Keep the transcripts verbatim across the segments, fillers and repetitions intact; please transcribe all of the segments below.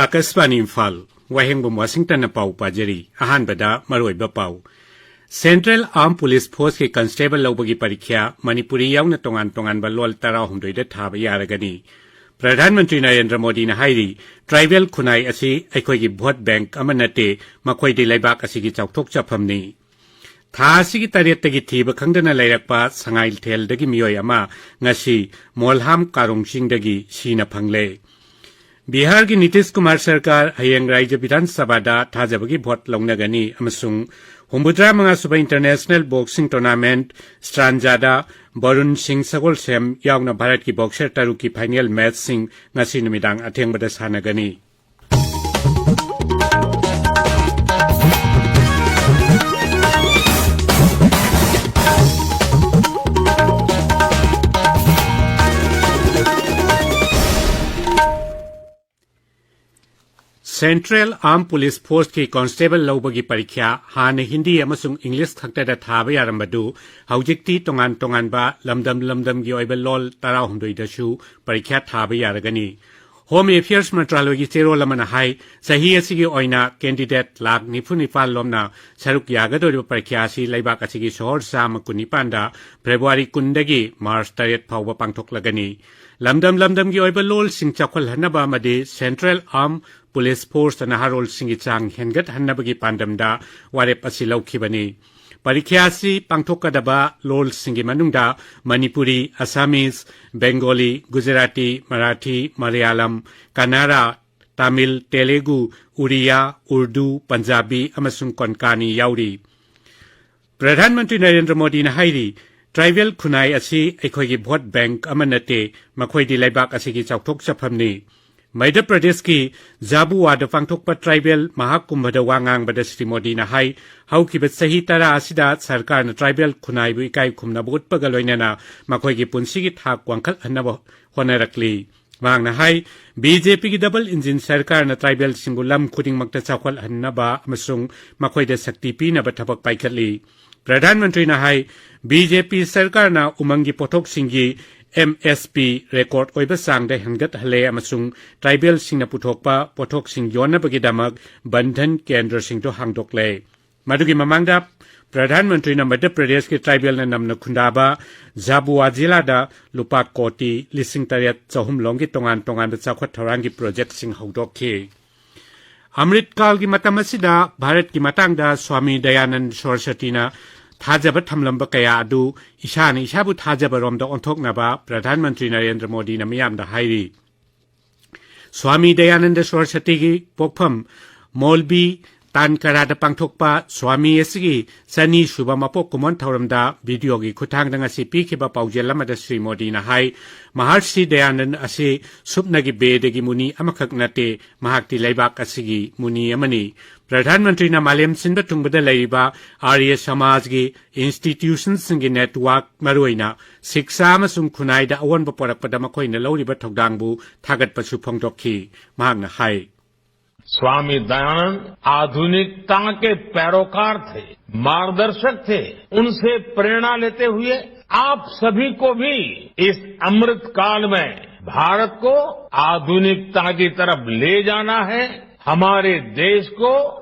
ꯑꯥꯀꯥꯁꯕꯥꯅꯤ ꯏꯝꯐꯥꯜ, ꯋꯥꯍꯦꯡꯕꯝ ꯋꯥꯁꯤꯡꯇꯟꯅ ꯄꯥꯎ ꯄꯥꯖꯔꯤ꯫ ꯑꯍꯥꯟꯕꯗ ꯃꯔꯨꯑꯣꯏꯕ ꯄꯥꯎ꯫ Central Armed Police Forceꯀꯤ constable ꯂꯧꯕꯒꯤ ꯄꯔꯤꯈ꯭ꯌꯥ ꯃꯅꯤꯄꯨꯔꯤ ꯌꯥꯎꯅ ꯇꯣꯉꯥꯟ ꯇꯣꯉꯥꯟꯕ ꯂꯣꯜ ꯇꯔꯥꯍꯨꯝꯗꯣꯏꯗ ꯊꯥꯕ ꯌꯥꯔꯒꯅꯤ꯫ ꯄ꯭ꯔꯙꯥꯟ ꯃꯟꯇ꯭ꯔꯤ ꯅꯔꯦꯟꯗ꯭ꯔ ꯃꯣꯗꯤꯅ ꯍꯥꯏꯔꯤ, tribal ꯈꯨꯟꯅꯥꯏ ꯑꯁꯤ ꯑꯩꯈꯣꯏꯒꯤ vote bank ꯑꯃ ꯅꯠꯇꯦ, ꯃꯈꯣꯏꯗꯤ ꯂꯩꯕꯥꯛ ꯑꯁꯤꯒꯤ ꯆꯥꯎꯊꯣꯛ ꯆꯥꯎꯐꯝꯅꯤ꯫ ꯊꯥ ꯑꯁꯤꯒꯤ ꯇꯔꯦꯠꯇꯒꯤ ꯊꯤꯕ ꯈꯪꯗꯅ ꯂꯩꯔꯛꯄ ꯁꯉꯥꯏꯊꯦꯜꯗꯒꯤ ꯃꯤꯑꯣꯏ ꯑꯃ ꯉꯁꯤ ꯃꯣꯜꯍꯥꯝ ꯀꯥꯔꯣꯡ ꯆꯤꯡꯗꯒꯤ ꯁꯤꯅ ꯐꯪꯂꯦ꯫ ꯕꯤꯍꯥꯔꯒꯤ ꯅꯤꯇꯤꯁ ꯀꯨꯃꯥꯔ ꯁꯔꯀꯥꯔ ꯍꯌꯦꯡ ꯔꯥꯖ꯭ꯌ ꯕꯤꯙꯥꯟ ꯁꯚꯥꯗ ꯊꯥꯖꯕꯒꯤ vote ꯂꯧꯅꯒꯅꯤ ꯑꯃꯁꯨꯡ ꯍꯨꯝꯐꯨꯇꯔꯥ ꯃꯉꯥ ꯁꯨꯕ International Boxing Tournament ꯁ꯭ꯇ꯭ꯔꯥꯟꯖꯥꯗ ꯕꯔꯨꯟ ꯁꯤꯡ ꯁꯒꯣꯜꯁꯦꯝ ꯌꯥꯎꯅ ꯚꯥꯔꯠꯀꯤ boxer ꯇꯔꯨꯛꯀꯤ final matchꯁꯤꯡ ꯉꯁꯤ ꯅꯨꯃꯤꯗꯥꯡ ꯑꯊꯦꯡꯕꯗ ꯁꯥꯟꯅꯒꯅꯤ꯫ Central Armed Police Forceꯀꯤ constable ꯂꯧꯕꯒꯤ ꯄꯔꯤꯈ꯭ꯌꯥ ꯍꯥꯟꯅ ꯍꯤꯟꯗꯤ ꯑꯃꯁꯨꯡ ꯏꯪꯂꯤꯁ ꯈꯛꯇꯗ ꯊꯥꯕ ꯌꯥꯔꯝꯕꯗꯨ ꯍꯧꯖꯤꯛꯇꯤ ꯇꯣꯉꯥꯟ ꯇꯣꯉꯥꯟꯕ ꯂꯝꯗꯝ ꯂꯝꯗꯝꯒꯤ ꯑꯣꯏꯕ ꯂꯣꯜ ꯇꯔꯥꯍꯨꯝꯗꯣꯏꯗꯁꯨ ꯄꯔꯤꯈ꯭ꯌꯥ ꯊꯥꯕ ꯌꯥꯔꯒꯅꯤ꯫ Home Affairs ꯃꯟꯇ꯭ꯔꯥꯂꯣꯏꯒꯤ ꯆꯦꯔꯣꯜ ꯑꯃꯅ ꯍꯥꯏ, ꯆꯍꯤ ꯑꯁꯤꯒꯤ ꯑꯣꯏꯅ candidate ꯂꯥꯈ ꯅꯤꯐꯨ ꯅꯤꯄꯥꯜ ꯂꯣꯝꯅ ꯁꯔꯨꯛ ꯌꯥꯒꯗꯧꯔꯤꯕ ꯄꯔꯤꯈ꯭ꯌꯥ ꯑꯁꯤ ꯂꯩꯕꯥꯛ ꯑꯁꯤꯒꯤ ꯁꯣꯍꯣꯔ ꯆꯥꯝꯃ ꯀꯨꯟꯅꯤꯄꯥꯟꯗ ꯐꯦꯕ꯭ꯔꯨꯋꯥꯔꯤ ꯀꯨꯟꯗꯒꯤ ꯃꯥꯔꯆ ꯇꯔꯦꯠ ꯐꯥꯎꯕ ꯄꯥꯡꯊꯣꯛꯂꯒꯅꯤ꯫ ꯂꯝꯗꯝ ꯂꯝꯗꯝꯒꯤ ꯑꯣꯏꯕ ꯂꯣꯜꯁꯤꯡ ꯆꯥꯎꯈꯠꯍꯟꯅꯕ ꯑꯃꯗꯤ Central Armed Police Force ꯅꯍꯥꯔꯣꯜꯁꯤꯡꯒꯤ ꯆꯥꯡ ꯍꯦꯟꯒꯠꯍꯟꯅꯕꯒꯤ ꯄꯥꯟꯗꯝꯗ ꯋꯥꯔꯦꯞ ꯑꯁꯤ ꯂꯧꯈꯤꯕꯅꯤ꯫ ꯄꯔꯤꯈ꯭ꯌꯥ ꯑꯁꯤ ꯄꯥꯡꯊꯣꯛꯀꯗꯕ ꯂꯣꯜꯁꯤꯡꯒꯤ ꯃꯅꯨꯡꯗ ꯃꯅꯤꯄꯨꯔꯤ, ꯑꯁꯥꯃꯤꯁ, ꯕꯦꯡꯒꯣꯂꯤ, ꯒꯨꯖꯔꯥꯇꯤ, ꯃꯔꯥꯊꯤ, ꯃꯂꯌꯥꯂꯝ, ꯀꯟꯅꯔꯥ, ꯇꯥꯃꯤꯜ, ꯇꯦꯂꯦꯒꯨ, ꯎꯔꯤꯌꯥ, ꯎꯔꯗꯨ, ꯄꯟꯖꯥꯕꯤ ꯑꯃꯁꯨꯡ ꯀꯣꯟꯀꯥꯅꯤ ꯌꯥꯎꯔꯤ꯫ ꯄ꯭ꯔꯙꯥꯟ ꯃꯟꯇ꯭ꯔꯤ ꯅꯔꯦꯟꯗ꯭ꯔ ꯃꯣꯗꯤꯅ ꯍꯥꯏꯔꯤ, tribal ꯈꯨꯟꯅꯥꯏ ꯑꯁꯤ ꯑꯩꯈꯣꯏꯒꯤ vote bank ꯑꯃ ꯅꯠꯇꯦ, ꯃꯈꯣꯏꯗꯤ ꯂꯩꯕꯥꯛ ꯑꯁꯤꯒꯤ ꯆꯥꯎꯊꯣꯛ ꯆꯥꯎꯐꯝꯅꯤ꯫ ꯃꯙ꯭ꯌ ꯄ꯭ꯔꯗꯦꯁꯀꯤ ꯖꯥꯕꯨꯋꯥꯗ ꯄꯥꯡꯊꯣꯛꯄ tribal ꯃꯍꯥꯀꯨꯝꯚꯗ ꯋꯥ ꯉꯥꯡꯕꯗ ꯁ꯭ꯔꯤ ꯃꯣꯗꯤꯅ ꯍꯥꯏ, ꯍꯧꯈꯤꯕ ꯆꯍꯤ ꯇꯔꯥ ꯑꯁꯤꯗ ꯁꯔꯀꯥꯔꯅ tribal ꯈꯨꯟꯅꯥꯏꯕꯨ ꯏꯀꯥꯏ ꯈꯨꯝꯅꯕ ꯎꯠꯄꯒ ꯂꯣꯏꯅꯅ ꯃꯈꯣꯏꯒꯤ ꯄꯨꯟꯁꯤꯒꯤ ꯊꯥꯛ ꯋꯥꯡꯈꯠꯍꯟꯅꯕ ꯍꯣꯠꯅꯔꯛꯂꯤ꯫ ꯃꯍꯥꯛꯅ ꯍꯥꯏ, ꯕꯤ ꯖꯦ ꯄꯤꯒꯤ double engine ꯁꯔꯀꯥꯔꯅ tribalꯁꯤꯡꯕꯨ ꯂꯝ ꯈꯨꯗꯤꯡꯃꯛꯇ ꯆꯥꯎꯈꯠꯍꯟꯅꯕ ꯑꯃꯁꯨꯡ ꯃꯈꯣꯏꯗ ꯁꯛꯇꯤ ꯄꯤꯅꯕ ꯊꯕꯛ ꯄꯥꯏꯈꯠꯂꯤ꯫ ꯄ꯭ꯔꯙꯥꯟ ꯃꯟꯇ꯭ꯔꯤꯅ ꯍꯥꯏ, ꯕꯤ ꯖꯦ ꯄꯤ ꯁꯔꯀꯥꯔꯅ ꯎꯃꯪꯒꯤ ꯄꯣꯠꯊꯣꯛꯁꯤꯡꯒꯤ ꯑꯦꯝ ꯑꯦꯁ ꯄꯤ record ꯑꯣꯏꯕ ꯆꯥꯡꯗ ꯍꯦꯟꯒꯠꯍꯜꯂꯦ ꯑꯃꯁꯨꯡ tribal ꯁꯤꯡꯅ ꯄꯨꯊꯣꯛꯄ ꯄꯣꯠꯊꯣꯛꯁꯤꯡ ꯌꯣꯟꯅꯕꯒꯤꯗꯃꯛ ꯕꯟꯙꯟ ꯀꯦꯟꯗ꯭ꯔꯁꯤꯡꯗꯨ ꯍꯥꯡꯗꯣꯛꯂꯦ꯫ ꯃꯗꯨꯒꯤ ꯃꯃꯥꯡꯗ ꯄ꯭ꯔꯙꯥꯟ ꯃꯟꯇ꯭ꯔꯤꯅ ꯃꯙ꯭ꯌ ꯄ꯭ꯔꯗꯦꯁꯀꯤ tribal ꯅ ꯅꯝꯅ ꯈꯨꯟꯗꯥꯕ ꯖꯥꯕꯨꯋꯥ ꯖꯤꯂꯥꯗ ꯂꯨꯄꯥ ꯀꯣꯇꯤ ꯂꯤꯁꯤꯡ ꯇꯔꯦꯠ ꯆꯍꯨꯝ ꯂꯣꯝꯒꯤ ꯇꯣꯉꯥꯟ ꯇꯣꯉꯥꯟꯕ ꯆꯥꯎꯈꯠ ꯊꯧꯔꯥꯡꯒꯤ project ꯁꯤꯡ ꯍꯧꯗꯣꯛꯈꯤ꯫ ꯑꯃ꯭ꯔꯤꯠ ꯀꯥꯜꯒꯤ ꯃꯇꯝ ꯑꯁꯤꯗ ꯚꯥꯔꯠꯀꯤ ꯃꯇꯥꯡꯗ ꯁ꯭ꯋꯥꯃꯤ ꯗꯌꯥꯅꯟꯗ ꯁꯔꯁꯋꯇꯤꯅ ꯊꯥꯖꯕ ꯊꯝꯂꯝꯕ ꯀꯌꯥ ꯑꯗꯨ ꯏꯁꯥꯅ ꯏꯁꯥꯕꯨ ꯊꯥꯖꯕꯔꯣꯝꯗ ꯑꯣꯟꯊꯣꯛꯅꯕ ꯄ꯭ꯔꯙꯥꯟ ꯃꯟꯇ꯭ꯔꯤ ꯅꯔꯦꯟꯗ꯭ꯔ ꯃꯣꯗꯤꯅ ꯃꯤꯌꯥꯝꯗ ꯍꯥꯏꯔꯤ꯫ ꯁ꯭ꯋꯥꯃꯤ ꯗꯌꯥꯅꯟꯗ ꯁꯔꯁꯋꯇꯤꯒꯤ ꯄꯣꯛꯐꯝ ꯃꯣꯜꯕꯤ ꯇꯥꯟꯀꯔꯥꯗ ꯄꯥꯡꯊꯣꯛꯄ ꯁ꯭ꯋꯥꯃꯤ ꯑꯁꯤꯒꯤ ꯆꯅꯤ ꯁꯨꯕ ꯃꯄꯣꯛ ꯀꯨꯝꯑꯣꯟ ꯊꯧꯔꯝꯗ video ꯒꯤ ꯈꯨꯠꯊꯥꯡꯗ ꯉꯁꯤ ꯄꯤꯈꯤꯕ ꯄꯥꯎꯖꯦꯜ ꯑꯃꯗ ꯁ꯭ꯔꯤ ꯃꯣꯗꯤꯅ ꯍꯥꯏ, ꯃꯍꯔꯁꯤ ꯗꯌꯥꯅꯟꯗ ꯑꯁꯤ ꯁꯨꯞꯅꯒꯤ ꯕꯦꯗꯒꯤ ꯃꯨꯅꯤ ꯑꯃꯈꯛ ꯅꯠꯇꯦ, ꯃꯍꯥꯛꯇꯤ ꯂꯩꯕꯥꯛ ꯑꯁꯤꯒꯤ ꯃꯨꯅꯤ ꯑꯃꯅꯤ꯫ ꯄ꯭ꯔꯙꯥꯟ ꯃꯟꯇ꯭ꯔꯤꯅ ꯃꯥꯂꯦꯝ ꯁꯤꯟꯕ ꯊꯨꯡꯕꯗ ꯂꯩꯔꯤꯕ ꯑꯥꯔꯌ ꯁꯃꯥꯖꯒꯤ institution ꯁꯤꯡꯒꯤ network, ꯃꯔꯨꯑꯣꯏꯅ ꯁꯤꯛꯁꯥ ꯑꯃꯁꯨꯡ ꯈꯨꯟꯅꯥꯏꯗ ꯑꯑꯣꯟꯕ ꯄꯨꯔꯛꯄꯗ ꯃꯈꯣꯏꯅ ꯂꯧꯔꯤꯕ ꯊꯧꯗꯥꯡꯕꯨ ꯊꯥꯒꯠꯄꯁꯨ ꯐꯣꯡꯗꯣꯛꯈꯤ꯫ ꯃꯍꯥꯛꯅ ꯍꯥꯏ, स्वामी दयानंद आधुनिकता के पैरोकार थे, मार्गदर्शक थे। उनसे प्रेरणा लेते हुए आप सभी को भी इस अमृत काल में भारत को आधुनिकता की तरफ ले जाना है, हमारे देश को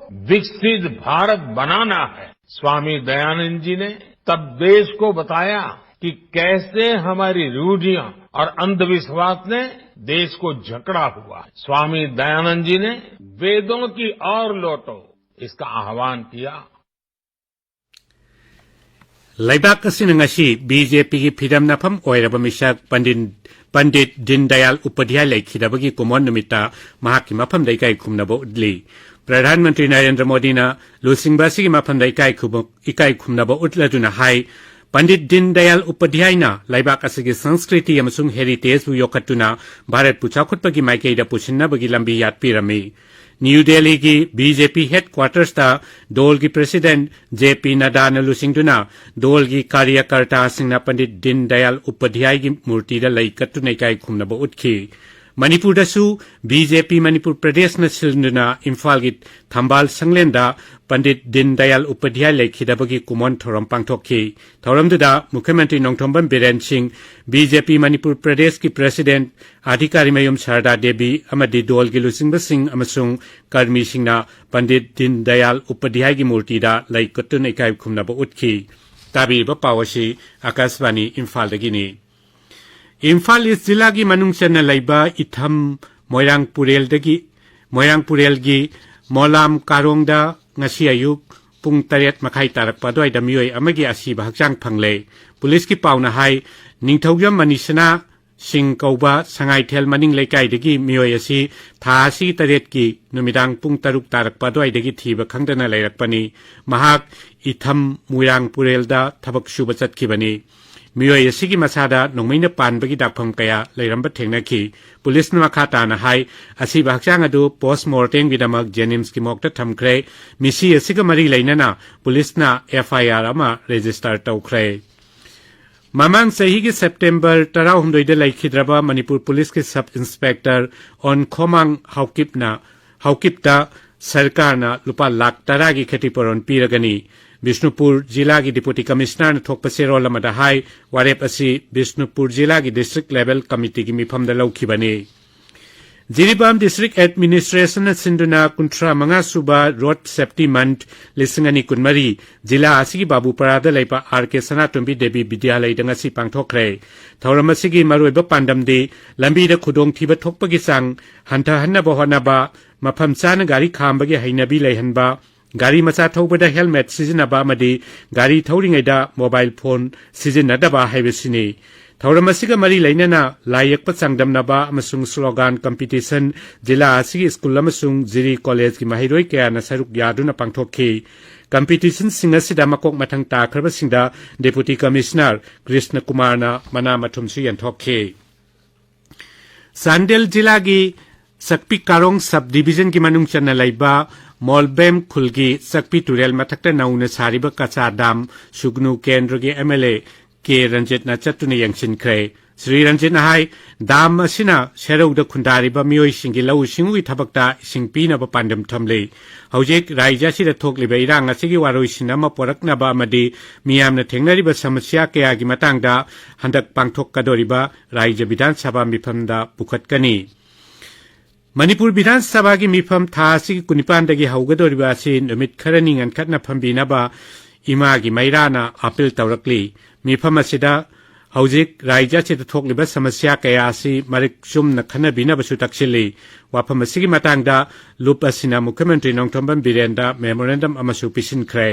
विकसित भारत बनाना है। स्वामी दयानंद जी ने तब देश को बताया कि कैसे हमारी रूढ़ियां और अंधविश्वास ने देश को जकड़ा हुआ। स्वामी दयानंद जी ने वेदों की ओर लौटो, इसका आह्वान किया। ꯂꯩꯕꯥꯛ ꯑꯁꯤꯅ ꯉꯁꯤ ꯕꯤ ꯖꯦ ꯄꯤꯒꯤ ꯐꯤꯗꯝꯅꯐꯝ ꯑꯣꯏꯔꯕ ꯃꯤꯁꯛ ꯄꯟꯗꯤꯟ, ꯄꯟꯗꯤꯠ ꯗꯤꯟ ꯗꯌꯥꯜ ꯎꯄꯥꯙ꯭ꯌꯥꯏ ꯂꯩꯈꯤꯗꯕꯒꯤ ꯀꯨꯝꯑꯣꯟ ꯅꯨꯃꯤꯠꯇ ꯃꯍꯥꯛꯀꯤ ꯃꯐꯝꯗ ꯏꯀꯥꯏ ꯈꯨꯝꯅꯕ ꯎꯠꯂꯤ꯫ ꯄ꯭ꯔꯙꯥꯟ ꯃꯟꯇ꯭ꯔꯤ ꯅꯔꯦꯟꯗ꯭ꯔ ꯃꯣꯗꯤꯅ ꯂꯨꯆꯤꯡꯕ ꯑꯁꯤꯒꯤ ꯃꯐꯝꯗ ꯏꯀꯥꯏ ꯈꯨꯝ-, ꯏꯀꯥꯏ ꯈꯨꯝꯅꯕ ꯎꯠꯂꯗꯨꯅ ꯍꯥꯏ, ꯄꯟꯗꯤꯠ ꯗꯤꯟ ꯗꯌꯥꯜ ꯎꯄꯥꯙ꯭ꯌꯥꯏꯅ ꯂꯩꯕꯥꯛ ꯑꯁꯤꯒꯤ ꯁꯪꯁꯀ꯭ꯔꯤꯇꯤ ꯑꯃꯁꯨꯡ heritage ꯕꯨ ꯌꯣꯛꯈꯠꯇꯨꯅ ꯚꯥꯔꯠꯄꯨ ꯆꯥꯎꯈꯠꯄꯒꯤ ꯃꯥꯏꯀꯩꯗ ꯄꯨꯁꯤꯟꯅꯕꯒꯤ ꯂꯝꯕꯤ ꯌꯥꯠꯄꯤꯔꯝꯃꯤ꯫ ꯅ꯭ꯌꯨ ꯗꯦꯜꯂꯤꯒꯤ ꯕꯤ ꯖꯦ ꯄꯤ headquarters ꯇ ꯗꯣꯜꯒꯤ president ꯖꯦ ꯄꯤ ꯅꯗꯥꯅ ꯂꯨꯆꯤꯡꯗꯨꯅ ꯗꯣꯜꯒꯤ ꯀꯥꯔꯌꯀꯔꯇꯥꯁꯤꯡꯅ ꯄꯟꯗꯤꯠ ꯗꯤꯟ ꯗꯌꯥꯜ ꯎꯄꯥꯙ꯭ꯌꯥꯏꯒꯤ ꯃꯨꯔꯇꯤꯗ ꯂꯩ ꯀꯠꯇꯨꯅ ꯏꯀꯥꯏ ꯈꯨꯝꯅꯕ ꯎꯠꯈꯤ꯫ ꯃꯅꯤꯄꯨꯔꯗꯁꯨ ꯕꯤ ꯖꯦ ꯄꯤ ꯃꯅꯤꯄꯨꯔ ꯄ꯭ꯔꯗꯦꯁꯅ ꯁꯤꯟꯗꯨꯅ ꯏꯝꯐꯥꯜꯒꯤ ꯊꯝꯕꯥꯜ ꯁꯪꯂꯦꯟꯗ ꯄꯟꯗꯤꯠ ꯗꯤꯟ ꯗꯌꯥꯜ ꯎꯄꯙ꯭ꯌꯥꯏ ꯂꯩꯈꯤꯗꯕꯒꯤ ꯀꯨꯃꯣꯟ ꯊꯧꯔꯝ ꯄꯥꯡꯊꯣꯛꯈꯤ꯫ ꯊꯧꯔꯝꯗꯨꯗ ꯃꯨꯈ꯭ꯌ ꯃꯟꯇ꯭ꯔꯤ ꯅꯣꯡꯊꯣꯝꯕꯝ ꯕꯤꯔꯦꯟ ꯁꯤꯡ, ꯕꯤ ꯖꯦ ꯄꯤ ꯃꯅꯤꯄꯨꯔ ꯄ꯭ꯔꯗꯦꯁꯀꯤ ꯄ꯭ꯔꯦꯁꯤꯗꯦꯟꯠ ꯑꯙꯤꯀꯥꯔꯤꯃꯌꯨꯝ ꯁꯔꯗꯥ ꯗꯦꯕꯤ ꯑꯃꯗꯤ ꯗꯣꯜꯒꯤ ꯂꯨꯆꯤꯡꯕꯁꯤꯡ ꯑꯃꯁꯨꯡ ꯀꯔꯃꯤꯁꯤꯡꯅ ꯄꯟꯗꯤꯠ ꯗꯤꯟ ꯗꯌꯥꯜ ꯎꯄꯙ꯭ꯌꯥꯏꯒꯤ ꯃꯨꯔꯇꯤꯗ ꯂꯩ ꯀꯠꯇꯨꯅ ꯏꯀꯥꯏ ꯈꯨꯝꯅꯕ ꯎꯠꯈꯤ꯫ ꯇꯥꯕꯤꯔꯤꯕ ꯄꯥꯎ ꯑꯁꯤ ꯑꯀꯥꯁꯕꯥꯅꯤ ꯏꯝꯐꯥꯜꯗꯒꯤꯅꯤ꯫ ꯏꯝꯐꯥꯜ ꯏꯁ ꯖꯤꯂꯥꯒꯤ ꯃꯅꯨꯡ ꯆꯟꯅ ꯂꯩꯕ ꯏꯊꯝ ꯃꯣꯏꯔꯥꯡ ꯄꯨꯔꯦꯜꯗꯒꯤ, ꯃꯣꯏꯔꯥꯡ ꯄꯨꯔꯦꯜꯒꯤ ꯃꯣꯂꯥꯝ ꯀꯥꯔꯣꯡꯗ ꯉꯁꯤ ꯑꯌꯨꯛ ꯄꯨꯡ ꯇꯔꯦꯠ ꯃꯈꯥꯏ ꯇꯥꯔꯛꯄ ꯑꯗꯨꯋꯥꯏꯗ ꯃꯤꯑꯣꯏ ꯑꯃꯒꯤ ꯑꯁꯤꯕ ꯍꯛꯆꯥꯡ ꯐꯪꯂꯦ꯫ ꯄꯨꯂꯤꯁꯀꯤ ꯄꯥꯎꯅ ꯍꯥꯏ, ꯅꯤꯡꯊꯧꯖꯝ ꯃꯅꯤꯁꯅꯥ ꯁꯤꯡ ꯀꯧꯕ ꯁꯉꯥꯏꯊꯦꯜ ꯃꯅꯤꯡ ꯂꯩꯀꯥꯏꯗꯒꯤ ꯃꯤꯑꯣꯏ ꯑꯁꯤ ꯊꯥ ꯑꯁꯤꯒꯤ ꯇꯔꯦꯠꯀꯤ ꯅꯨꯃꯤꯗꯥꯡ ꯄꯨꯡ ꯇꯔꯨꯛ ꯇꯥꯔꯛꯄ ꯑꯗꯨꯋꯥꯏꯗꯒꯤ ꯊꯤꯕ ꯈꯪꯗꯅ ꯂꯩꯔꯛꯄꯅꯤ꯫ ꯃꯍꯥꯛ ꯏꯊꯝ ꯃꯣꯏꯔꯥꯡ ꯄꯨꯔꯦꯜꯗ ꯊꯕꯛ ꯁꯨꯕ ꯆꯠꯈꯤꯕꯅꯤ꯫ ꯃꯤꯑꯣꯏ ꯑꯁꯤꯒꯤ ꯃꯁꯥꯗ ꯅꯣꯡꯃꯩꯅ ꯄꯥꯟꯕꯒꯤ ꯗꯥꯛꯐꯝ ꯀꯌꯥ ꯂꯩꯔꯝꯕ ꯊꯦꯡꯅꯈꯤ꯫ ꯄꯨꯂꯤꯁꯅ ꯃꯈꯥ ꯇꯥꯅ ꯍꯥꯏ, ꯑꯁꯤꯕ ꯍꯛꯆꯥꯡ ꯑꯗꯨ ꯄꯣꯁ ꯃꯣꯔꯇꯦꯝꯒꯤꯗꯃꯛ ꯖꯦꯅꯤꯝꯁꯀꯤ ꯃꯣꯔꯒꯇ ꯊꯝꯈ꯭ꯔꯦ꯫ ꯃꯤꯁꯤ ꯑꯁꯤꯒ ꯃꯔꯤ ꯂꯩꯅꯅ ꯄꯨꯂꯤꯁꯅ ꯑꯦꯐ ꯑꯥꯏ ꯑꯥꯔ ꯑꯃ ꯔꯦꯖꯤꯁꯇꯔ ꯇꯧꯈ꯭ꯔꯦ꯫ ꯃꯃꯥꯡ ꯆꯍꯤꯒꯤ ꯁꯦꯞꯇꯦꯝꯕꯔ ꯇꯔꯥꯍꯨꯝꯗꯣꯏꯗ ꯂꯩꯈꯤꯗ꯭ꯔꯕ ꯃꯅꯤꯄꯨꯔ ꯄꯨꯂꯤꯁꯀꯤ ꯁꯕ ꯏꯟꯁꯄꯦꯛꯇꯔ ꯑꯣꯟꯈꯣꯃꯥꯡ ꯍꯥꯎꯀꯤꯞꯅ, ꯍꯥꯎꯀꯤꯞꯇ ꯁꯔꯀꯥꯔꯅ ꯂꯨꯄꯥ ꯂꯥꯈ ꯇꯔꯥꯒꯤ ꯈꯦꯇꯤꯄꯨꯔꯣꯟ ꯄꯤꯔꯒꯅꯤ꯫ ꯕꯤꯁꯅꯨꯄꯨꯔ ꯖꯤꯂꯥꯒꯤ ꯗꯤꯄꯨꯇꯤ ꯀꯃꯤꯁꯅꯔꯅ ꯊꯣꯛꯄ ꯆꯦꯔꯣꯜ ꯑꯃꯗ ꯍꯥꯏ, ꯋꯥꯔꯦꯞ ꯑꯁꯤ ꯕꯤꯁꯅꯨꯄꯨꯔ ꯖꯤꯂꯥꯒꯤ ꯗꯤꯁꯇ꯭ꯔꯤꯛ ꯂꯦꯚꯦꯜ ꯀꯃꯤꯇꯤꯒꯤ ꯃꯤꯐꯝꯗ ꯂꯧꯈꯤꯕꯅꯤ꯫ ꯖꯤꯔꯤꯕꯥꯝ ꯗꯤꯁꯇ꯭ꯔꯤꯛ ꯑꯦꯗꯃꯤꯅꯤꯁꯇ꯭ꯔꯦꯁꯟꯅ ꯁꯤꯟꯗꯨꯅ ꯀꯨꯟꯊ꯭ꯔꯥ ꯃꯉꯥ ꯁꯨꯕ ꯔꯣꯗ ꯁꯦꯐꯇꯤ ꯃꯟꯊ ꯂꯤꯁꯤꯡ ꯑꯅꯤ ꯀꯨꯟꯃꯔꯤ ꯖꯤꯂꯥ ꯑꯁꯤꯒꯤ ꯕꯥꯕꯨꯄꯥꯔꯥꯗ ꯂꯩꯕ ꯑꯥꯔ ꯀꯦ ꯁꯅꯥꯇꯣꯝꯕꯤ ꯗꯦꯕꯤ ꯕꯤꯗ꯭ꯌꯥꯂꯌꯗ ꯉꯁꯤ ꯄꯥꯡꯊꯣꯛꯈ꯭ꯔꯦ꯫ ꯊꯧꯔꯝ ꯑꯁꯤꯒꯤ ꯃꯔꯨꯑꯣꯏꯕ ꯄꯥꯟꯗꯝꯗꯤ ꯂꯝꯕꯤꯗ ꯈꯨꯗꯣꯡꯊꯤꯕ ꯊꯣꯛꯄꯒꯤ ꯆꯥꯡ ꯍꯟꯊꯍꯟꯅꯕ ꯍꯣꯠꯅꯕ, ꯃꯐꯝ ꯆꯥꯅ ꯒꯥꯔꯤ ꯈꯥꯝꯕꯒꯤ ꯍꯩꯅꯕꯤ ꯂꯩꯍꯟꯕ, ꯒꯥꯔꯤ ꯃꯆꯥ ꯊꯧꯕꯗ ꯍꯦꯜꯃꯦꯠ ꯁꯤꯖꯤꯟꯅꯕ ꯑꯃꯗꯤ ꯒꯥꯔꯤ ꯊꯧꯔꯤꯉꯩꯗ ꯃꯣꯕꯥꯏꯜ ꯐꯣꯟ ꯁꯤꯖꯤꯟꯅꯗꯕ ꯍꯥꯏꯕꯁꯤꯅꯤ꯫ ꯊꯧꯔꯝ ꯑꯁꯤꯒ ꯃꯔꯤ ꯂꯩꯅꯅ ꯂꯥꯏ ꯌꯦꯛꯄ ꯆꯥꯡꯗꯝꯅꯕ ꯑꯃꯁꯨꯡ ꯁ꯭ꯂꯣꯒꯥꯟ ꯀꯝꯄꯤꯇꯤꯁꯟ ꯖꯤꯂꯥ ꯑꯁꯤꯒꯤ ꯁ꯭ꯀꯨꯜ ꯑꯃꯁꯨꯡ ꯖꯤꯔꯤ ꯀꯣꯂꯦꯖꯀꯤ ꯃꯍꯩꯔꯣꯏ ꯀꯌꯥꯅ ꯁꯔꯨꯛ ꯌꯥꯗꯨꯅ ꯄꯥꯡꯊꯣꯛꯈꯤ꯫ ꯀꯝꯄꯤꯇꯤꯁꯟꯁꯤꯡ ꯑꯁꯤꯗ ꯃꯀꯣꯛ ꯃꯊꯪ ꯇꯥꯈ꯭ꯔꯕꯁꯤꯡꯗ ꯗꯦꯄꯨꯇꯤ ꯀꯃꯤꯁꯅꯔ ꯀ꯭ꯔꯤꯁꯅ ꯀꯨꯃꯥꯔꯅ ꯃꯅꯥ ꯃꯊꯨꯝꯁꯨ ꯌꯦꯟꯊꯣꯛꯈꯤ꯫ ꯆꯥꯟꯗꯦꯜ ꯖꯤꯂꯥꯒꯤ ꯆꯛꯄꯤ ꯀꯥꯔꯣꯡ ꯁꯕ ꯗꯤꯕꯤꯖꯟꯒꯤ ꯃꯅꯨꯡ ꯆꯟꯅ ꯂꯩꯕ ꯃꯣꯜꯕꯦꯝ ꯈꯨꯜꯒꯤ ꯆꯛꯄꯤ ꯇꯨꯔꯦꯜ ꯃꯊꯛꯇ ꯅꯧꯅ ꯁꯥꯔꯤꯕ ꯀꯆꯥ ꯗꯥꯝ ꯁꯨꯒꯅꯨ ꯀꯦꯟꯗ꯭ꯔꯒꯤ ꯑꯦꯝ ꯑꯦꯜ ꯑꯦ ꯀꯦ ꯔꯟꯖꯤꯠꯅ ꯆꯠꯇꯨꯅ ꯌꯦꯡꯁꯤꯟꯈ꯭ꯔꯦ꯫ ꯁ꯭ꯔꯤ ꯔꯟꯖꯤꯠꯅ ꯍꯥꯏ, ꯗꯥꯝ ꯑꯁꯤꯅ ꯁꯦꯔꯧꯗ ꯈꯨꯟꯗꯥꯔꯤꯕ ꯃꯤꯑꯣꯏꯁꯤꯡꯒꯤ ꯂꯧꯎ ꯁꯤꯡꯎꯒꯤ ꯊꯕꯛꯇ ꯏꯁꯤꯡ ꯄꯤꯅꯕ ꯄꯥꯟꯗꯝ ꯊꯝꯂꯤ꯫ ꯍꯧꯖꯤꯛ ꯔꯥꯖ꯭ꯌ ꯑꯁꯤꯗ ꯊꯣꯛꯂꯤꯕ ꯏꯔꯥꯡ ꯑꯁꯤꯒꯤ ꯋꯥꯔꯣꯏꯁꯤꯟ ꯑꯃ ꯄꯣꯔꯛꯅꯕ ꯑꯃꯗꯤ ꯃꯤꯌꯥꯝꯅ ꯊꯦꯡꯅꯔꯤꯕ ꯁꯃꯁ꯭ꯌꯥ ꯀꯌꯥꯒꯤ ꯃꯇꯥꯡꯗ ꯍꯟꯗꯛ ꯄꯥꯡꯊꯣꯛꯀꯗꯧꯔꯤꯕ ꯔꯥꯖ꯭ꯌ ꯕꯤꯙꯥꯟ ꯁꯚꯥ ꯃꯤꯐꯝꯗ ꯄꯨꯈꯠꯀꯅꯤ꯫ ꯃꯅꯤꯄꯨꯔ ꯕꯤꯙꯥꯟ ꯁꯚꯥꯒꯤ ꯃꯤꯐꯝ ꯊꯥ ꯑꯁꯤꯒꯤ ꯀꯨꯟꯅꯤꯄꯥꯟꯗꯒꯤ ꯍꯧꯒꯗꯧꯔꯤꯕ ꯑꯁꯤ ꯅꯨꯃꯤꯠ ꯈꯔꯅꯤ ꯉꯟꯈꯠꯅ ꯐꯝꯕꯤꯅꯕ ꯏꯃꯥꯒꯤ ꯃꯩꯔꯥꯅ ꯑꯥꯄꯤꯜ ꯇꯧꯔꯛꯂꯤ꯫ ꯃꯤꯐꯝ ꯑꯁꯤꯗ ꯍꯧꯖꯤꯛ ꯔꯥꯖ꯭ꯌ ꯑꯁꯤꯗ ꯊꯣꯛꯂꯤꯕ ꯁꯃꯁ꯭ꯌꯥ ꯀꯌꯥ ꯑꯁꯤ ꯃꯔꯤꯛ ꯆꯨꯝꯅ ꯈꯟꯅꯕꯤꯅꯕꯁꯨ ꯇꯛꯁꯤꯜꯂꯤ꯫ ꯋꯥꯐꯝ ꯑꯁꯤꯒꯤ ꯃꯇꯥꯡꯗ ꯂꯨꯞ ꯑꯁꯤꯅ ꯃꯨꯈ꯭ꯌ ꯃꯟꯇ꯭ꯔꯤ ꯅꯣꯡꯊꯣꯝꯕꯝ ꯕꯤꯔꯦꯟꯗ ꯃꯦꯃꯣꯔꯦꯟꯗꯝ ꯑꯃꯁꯨ ꯄꯤꯁꯤꯟꯈ꯭ꯔꯦ꯫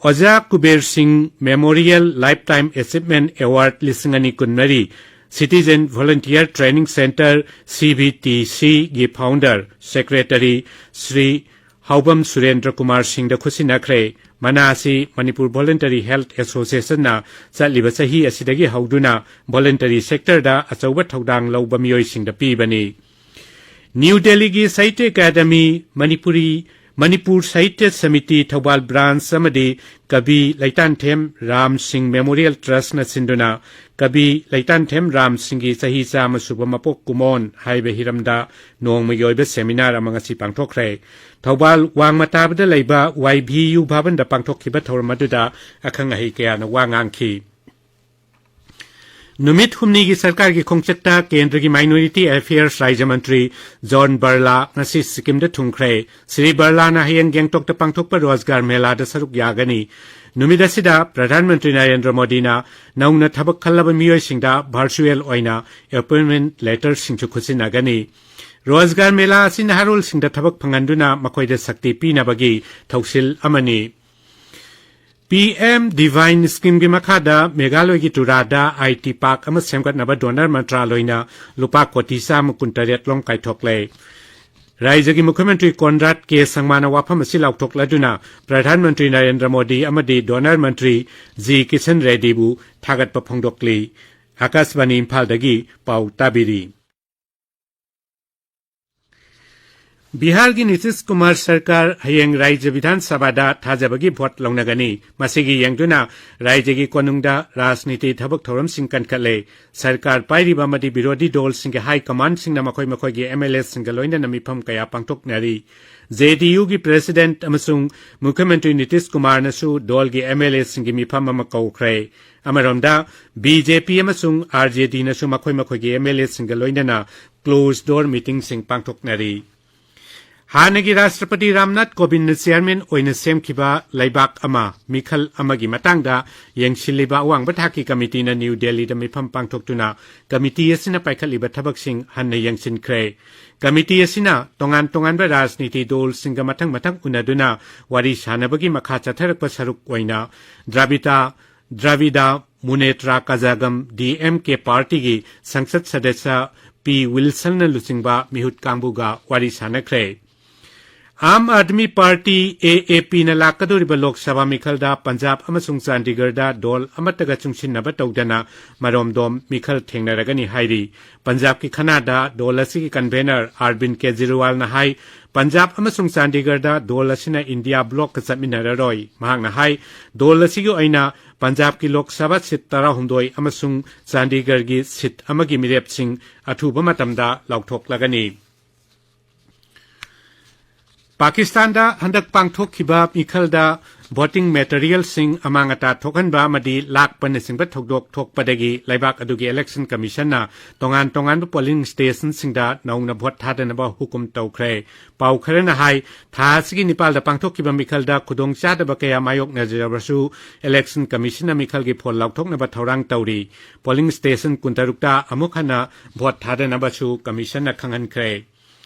ꯑꯣꯖꯥ ꯀꯨꯕꯦꯔ ꯁꯤꯡ Memorial Lifetime Achievement Award ꯂꯤꯁꯤꯡ ꯑꯅꯤ ꯀꯨꯟꯃꯔꯤ, Citizen Volunteer Training Centre, C V T C ꯒꯤ founder, secretary ꯁ꯭ꯔꯤ ꯍꯥꯎꯕꯝ ꯁꯨꯔꯦꯟꯗ꯭ꯔ ꯀꯨꯃꯥꯔ ꯁꯤꯡꯗ ꯈꯨꯠꯁꯤꯟꯅꯈ꯭ꯔꯦ꯫ ꯃꯅꯥ ꯑꯁꯤ ꯃꯅꯤꯄꯨꯔ Voluntary Health Associationꯅ ꯆꯠꯂꯤꯕ ꯆꯍꯤ ꯑꯁꯤꯗꯒꯤ ꯍꯧꯗꯨꯅ voluntary sectorꯗ ꯑꯆꯧꯕ ꯊꯧꯗꯥꯡ ꯂꯧꯕ ꯃꯤꯑꯣꯏꯁꯤꯡꯗ ꯄꯤꯕꯅꯤ꯫ ꯅ꯭ꯌꯨ ꯗꯦꯜꯂꯤꯒꯤ ꯁꯥꯍꯤꯇ꯭ꯌ ꯑꯦꯀꯥꯗꯃꯤ, ꯃꯅꯤꯄꯨꯔꯤ, ꯃꯅꯤꯄꯨꯔ ꯁꯥꯍꯤꯇ꯭ꯌ ꯁꯃꯤꯇꯤ ꯊꯧꯕꯥꯜ branch ꯑꯃꯗꯤ ꯀꯕꯤ ꯂꯩꯇꯥꯟꯊꯦꯝ ꯔꯥꯝ ꯁꯤꯡ Memorial Trustꯅ ꯁꯤꯟꯗꯨꯅ ꯀꯕꯤ ꯂꯩꯇꯥꯟꯊꯦꯝ ꯔꯥꯝ ꯁꯤꯡꯒꯤ ꯆꯍꯤ ꯆꯥꯝꯃ ꯁꯨꯕ ꯃꯄꯣꯛ ꯀꯨꯝꯑꯣꯟ ꯍꯥꯏꯕ ꯍꯤꯔꯝꯗ ꯅꯣꯡꯃꯒꯤ ꯑꯣꯏꯕ seminar ꯑꯃ ꯉꯁꯤ ꯄꯥꯡꯊꯣꯛꯈ꯭ꯔꯦ꯫ ꯊꯧꯕꯥꯜ ꯋꯥꯡꯃ ꯇꯥꯕꯗ ꯂꯩꯕ ꯋꯥꯏ ꯚꯤ ꯌꯨ ꯚꯕꯟꯗ ꯄꯥꯡꯊꯣꯛꯈꯤꯕ ꯊꯧꯔꯝ ꯑꯗꯨꯗ ꯑꯈꯪ ꯑꯍꯩ ꯀꯌꯥꯅ ꯋꯥ ꯉꯥꯡꯈꯤ꯫ ꯅꯨꯃꯤꯠ ꯍꯨꯝꯅꯤꯒꯤ ꯁꯔꯀꯥꯔꯒꯤ ꯈꯣꯡꯆꯠꯇ ꯀꯦꯟꯗ꯭ꯔꯒꯤ Minority Affairs ꯔꯥꯖ꯭ꯌ ꯃꯟꯇ꯭ꯔꯤ ꯖꯣꯟ ꯕꯔꯂꯥ ꯉꯁꯤ ꯁꯤꯛꯀꯤꯝꯗ ꯊꯨꯡꯈ꯭ꯔꯦ꯫ ꯁ꯭ꯔꯤ ꯕꯔꯂꯥꯅ ꯍꯌꯦꯡ ꯒꯦꯡꯇꯣꯛꯇ ꯄꯥꯡꯊꯣꯛꯄ ꯔꯣꯖꯒꯥꯔ ꯃꯦꯂꯥꯗ ꯁꯔꯨꯛ ꯌꯥꯒꯅꯤ꯫ ꯅꯨꯃꯤꯠ ꯑꯁꯤꯗ ꯄ꯭ꯔꯙꯥꯟ ꯃꯟꯇ꯭ꯔꯤ ꯅꯔꯦꯟꯗ꯭ꯔ ꯃꯣꯗꯤꯅ ꯅꯧꯅ ꯊꯕꯛ ꯈꯜꯂꯕ ꯃꯤꯑꯣꯏꯁꯤꯡꯗ virtual ꯑꯣꯏꯅ appointment letterꯁꯤꯡꯁꯨ ꯈꯨꯠꯁꯤꯟꯅꯒꯅꯤ꯫ ꯔꯣꯖꯒꯥꯔ ꯃꯦꯂꯥ ꯑꯁꯤ ꯅꯍꯥꯔꯣꯜꯁꯤꯡꯗ ꯊꯕꯛ ꯐꯪꯍꯟꯗꯨꯅ ꯃꯈꯣꯏꯗ ꯁꯛꯇꯤ ꯄꯤꯅꯕꯒꯤ ꯊꯧꯁꯤꯜ ꯑꯃꯅꯤ꯫ ꯄꯤ ꯑꯦꯝ ꯗꯤꯚꯥꯏꯟ ꯁ꯭ꯀꯤꯝꯒꯤ ꯃꯈꯥꯗ ꯃꯦꯘꯥꯂꯌꯒꯤ ꯇꯨꯔꯥꯗ ꯑꯥꯏ ꯇꯤ ꯄꯥꯔꯛ ꯑꯃ ꯁꯦꯝꯒꯠꯅꯕ ꯗꯣꯅꯔ ꯃꯟꯇ꯭ꯔꯥꯂꯣꯏꯅ ꯂꯨꯄꯥ ꯀꯣꯇꯤ ꯆꯥꯝꯃ ꯀꯨꯟꯇꯔꯦꯠ ꯂꯣꯝ ꯀꯥꯏꯊꯣꯛꯂꯦ꯫ ꯔꯥꯖ꯭ꯌꯒꯤ ꯃꯨꯈ꯭ꯌ ꯃꯟꯇ꯭ꯔꯤ ꯀꯣꯟꯔꯥꯗ ꯀꯦ ꯁꯪꯃꯥꯅ ꯋꯥꯐꯝ ꯑꯁꯤ ꯂꯥꯎꯊꯣꯛꯂꯗꯨꯅ ꯄ꯭ꯔꯙꯥꯟ ꯃꯟꯇ꯭ꯔꯤ ꯅꯔꯦꯟꯗ꯭ꯔ ꯃꯣꯗꯤ ꯑꯃꯗꯤ ꯗꯣꯅꯔ ꯃꯟꯇ꯭ꯔꯤ ꯖꯤ ꯀꯤꯁꯟ ꯔꯦꯗꯤꯕꯨ ꯊꯥꯒꯠꯄ ꯐꯣꯡꯗꯣꯛꯂꯤ꯫ ꯑꯥꯀꯥꯁꯕꯥꯅꯤ ꯏꯝꯐꯥꯜꯗꯒꯤ ꯄꯥꯎ ꯇꯥꯕꯤꯔꯤ꯫ ꯕꯤꯍꯥꯔꯒꯤ ꯅꯤꯇꯤꯁ ꯀꯨꯃꯥꯔ ꯁꯔꯀꯥꯔ ꯍꯌꯦꯡ ꯔꯥꯖ꯭ꯌ ꯕꯤꯙꯥꯟ ꯁꯚꯥꯗ ꯊꯥꯖꯕꯒꯤ ꯚꯣꯠ ꯂꯧꯅꯒꯅꯤ꯫ ꯃꯁꯤꯒꯤ ꯌꯦꯡꯗꯨꯅ ꯔꯥꯖ꯭ꯌꯒꯤ ꯀꯣꯅꯨꯡꯗ ꯔꯥꯖꯅꯤꯇꯤ ꯊꯕꯛ ꯊꯧꯔꯝꯁꯤꯡ ꯀꯟꯈꯠꯂꯦ꯫ ꯁꯔꯀꯥꯔ ꯄꯥꯏꯔꯤꯕ ꯑꯃꯗꯤ ꯕꯤꯔꯣꯙꯤ ꯗꯣꯜꯁꯤꯡꯒꯤ ꯍꯥꯏ ꯀꯃꯥꯟꯗꯁꯤꯡꯅ ꯃꯈꯣꯏ ꯃꯈꯣꯏꯒꯤ ꯑꯦꯝ ꯑꯦꯜ ꯑꯦꯁꯤꯡꯒ ꯂꯣꯏꯅꯅ ꯃꯤꯐꯝ ꯀꯌꯥ ꯄꯥꯡꯊꯣꯛꯅꯔꯤ꯫ ꯖꯦ ꯗꯤ ꯌꯨꯒꯤ ꯄ꯭ꯔꯦꯁꯤꯗꯦꯟꯠ ꯑꯃꯁꯨꯡ ꯃꯨꯈ꯭ꯌ ꯃꯟꯇ꯭ꯔꯤ ꯅꯤꯇꯤꯁ ꯀꯨꯃꯥꯔꯅꯁꯨ ꯗꯣꯜꯒꯤ ꯑꯦꯝ ꯑꯦꯜ ꯑꯦꯁꯤꯡꯒꯤ ꯃꯤꯐꯝ ꯑꯃ ꯀꯧꯈ꯭ꯔꯦ꯫ ꯑꯃꯔꯣꯝꯗ, ꯕꯤ ꯖꯦ ꯄꯤ ꯑꯃꯁꯨꯡ ꯑꯥꯔ ꯖꯦ ꯗꯤꯅꯁꯨ ꯃꯈꯣꯏ ꯃꯈꯣꯏꯒꯤ ꯑꯦꯝ ꯑꯦꯜ ꯑꯦꯁꯤꯡꯒ ꯂꯣꯏꯅꯅ ꯀ꯭ꯂꯣꯖ ꯗꯣꯔ ꯃꯤꯇꯤꯡꯁꯤꯡ ꯄꯥꯡꯊꯣꯛꯅꯔꯤ꯫ ꯍꯥꯟꯅꯒꯤ ꯔꯥꯁꯇ꯭ꯔꯄꯇꯤ ꯔꯥꯝꯅꯥꯊ ꯀꯣꯕꯤꯟꯗ ꯆꯤꯌꯥꯔꯃꯦꯟ ꯑꯣꯏꯅ ꯁꯦꯝꯈꯤꯕ ꯂꯩꯕꯥꯛ ꯑꯃ ꯃꯤꯈꯜ ꯑꯃꯒꯤ ꯃꯇꯥꯡꯗ ꯌꯦꯡꯁꯤꯜꯂꯤꯕ ꯑꯋꯥꯡꯕ ꯊꯥꯛꯀꯤ ꯀꯃꯤꯇꯤꯅ ꯅ꯭ꯌꯨ ꯗꯦꯜꯂꯤꯗ ꯃꯤꯐꯝ ꯄꯥꯡꯊꯣꯛꯇꯨꯅ ꯀꯃꯤꯇꯤ ꯑꯁꯤꯅ ꯄꯥꯏꯈꯠꯂꯤꯕ ꯊꯕꯛꯁꯤꯡ ꯍꯟꯅ ꯌꯦꯡꯁꯤꯟꯈ꯭ꯔꯦ꯫ ꯀꯃꯤꯇꯤ ꯑꯁꯤꯅ ꯇꯣꯉꯥꯟ ꯇꯣꯉꯥꯟꯕ ꯔꯥꯖꯅꯤꯇꯤ ꯗꯣꯜꯁꯤꯡꯒ ꯃꯊꯪ ꯃꯊꯪ ꯎꯅꯗꯨꯅ ꯋꯥꯔꯤ ꯁꯥꯅꯕꯒꯤ ꯃꯈꯥ ꯆꯠꯊꯔꯛꯄ ꯁꯔꯨꯛ ꯑꯣꯏꯅ ꯗ꯭ꯔꯥꯕꯤꯗ ꯗ꯭ꯔꯥꯕꯤꯗ ꯃꯨꯅꯦꯇ꯭ꯔꯥ ꯀꯖꯥꯒꯝ, ꯗꯤ ꯑꯦꯝ ꯀꯦ ꯄꯥꯔꯇꯤꯒꯤ ꯁꯪꯁꯠ ꯁꯗꯁ꯭ꯌ ꯄꯤ ꯋꯤꯜꯁꯟꯅ ꯂꯨꯆꯤꯡꯕ ꯃꯤꯍꯨꯠ ꯀꯥꯡꯕꯨꯒ ꯋꯥꯔꯤ ꯁꯥꯟꯅꯈ꯭ꯔꯦ꯫ ꯑꯥꯝ ꯑꯥꯗꯃꯤ ꯄꯥꯔꯇꯤ, ꯑꯦ ꯑꯦ ꯄꯤꯅ ꯂꯥꯛꯀꯗꯧꯔꯤꯕ ꯂꯣꯛ ꯁꯚꯥ ꯃꯤꯈꯜꯗ ꯄꯟꯖꯥꯕ ꯑꯃꯁꯨꯡ ꯆꯥꯟꯗꯤꯒꯔꯗ ꯗꯣꯜ ꯑꯃꯠꯇꯒ ꯆꯨꯡꯁꯤꯟꯅꯕ ꯇꯧꯗꯅ ꯃꯔꯣꯝꯗꯣꯝ ꯃꯤꯈꯜ ꯊꯦꯡꯅꯔꯒꯅꯤ ꯍꯥꯏꯔꯤ꯫ ꯄꯟꯖꯥꯕꯀꯤ ꯈꯅꯥꯗ ꯗꯣꯜ ꯑꯁꯤꯒꯤ ꯀꯟꯚꯦꯅꯔ ꯑꯥꯔꯕꯤꯟ ꯀꯦꯖꯔꯤꯋꯥꯜꯅ ꯍꯥꯏ, ꯄꯟꯖꯥꯕ ꯑꯃꯁꯨꯡ ꯆꯥꯟꯗꯤꯒꯔꯗ ꯗꯣꯜ ꯑꯁꯤꯅ ꯏꯟꯗꯤꯌꯥ ꯕ꯭ꯂꯣꯛꯀ ꯆꯠꯃꯤꯟꯅꯔꯔꯣꯏ꯫ ꯃꯍꯥꯛꯅ ꯍꯥꯏ, ꯗꯣꯜ ꯑꯁꯤꯒꯤ ꯑꯣꯏꯅ ꯄꯟꯖꯥꯕꯀꯤ ꯂꯣꯛ ꯁꯚꯥ ꯁꯤꯠ ꯇꯔꯥꯍꯨꯝꯗꯣꯏ ꯑꯃꯁꯨꯡ ꯆꯥꯟꯗꯤꯒꯔꯒꯤ ꯁꯤꯠ ꯑꯃꯒꯤ ꯃꯤꯔꯦꯞꯁꯤꯡ ꯑꯊꯨꯕ ꯃꯇꯝꯗ ꯂꯥꯎꯊꯣꯛꯂꯒꯅꯤ꯫ ꯄꯥꯀꯤꯁꯇꯥꯟꯗ ꯍꯟꯗꯛ ꯄꯥꯡꯊꯣꯛꯈꯤꯕ ꯃꯤꯈꯜꯗ ꯚꯣꯇꯤꯡ ꯃꯦꯇꯔꯤꯌꯦꯜꯁꯤꯡ ꯑꯃꯥꯡ ꯑꯇꯥ ꯊꯣꯛꯍꯟꯕ ꯑꯃꯗꯤ ꯂꯥꯛꯄꯅꯆꯤꯡꯕ ꯊꯧꯗꯣꯛ ꯊꯣꯛꯄꯗꯒꯤ ꯂꯩꯕꯥꯛ ꯑꯗꯨꯒꯤ ꯏꯂꯦꯛꯁꯟ ꯀꯃꯤꯁꯟꯅ ꯇꯣꯉꯥꯟ ꯇꯣꯉꯥꯟꯕ ꯄꯣꯂꯤꯡ ꯁ꯭ꯇꯦꯁꯟꯁꯤꯡꯗ ꯅꯧꯅ ꯚꯣꯠ ꯊꯥꯗꯅꯕ ꯍꯨꯀꯨꯝ ꯇꯧꯈ꯭ꯔꯦ꯫ ꯄꯥꯎ ꯈꯔꯅ ꯍꯥꯏ, ꯊꯥ ꯑꯁꯤꯒꯤ ꯅꯤꯄꯥꯜꯗ ꯄꯥꯡꯊꯣꯛꯈꯤꯕ ꯃꯤꯈꯜꯗ ꯈꯨꯗꯣꯡꯆꯥꯗꯕ ꯀꯌꯥ ꯃꯥꯌꯣꯛꯅꯖꯔꯕꯁꯨ, ꯏꯂꯦꯛꯁꯟ ꯀꯃꯤꯁꯟꯅ ꯃꯤꯈꯜꯒꯤ ꯐꯣꯜ ꯂꯥꯎꯊꯣꯛꯅꯕ ꯊꯧꯔꯥꯡ ꯇꯧꯔꯤ꯫ ꯄꯣꯂꯤꯡ ꯁ꯭ꯇꯦꯁꯟ ꯀꯨꯟꯇꯔꯨꯛꯇ ꯑꯃꯨꯛ ꯍꯟꯅ ꯚꯣꯠ ꯊꯥꯗꯅꯕꯁꯨ ꯀꯃꯤꯁꯟꯅ ꯈꯪꯍꯟꯈ꯭ꯔꯦ꯫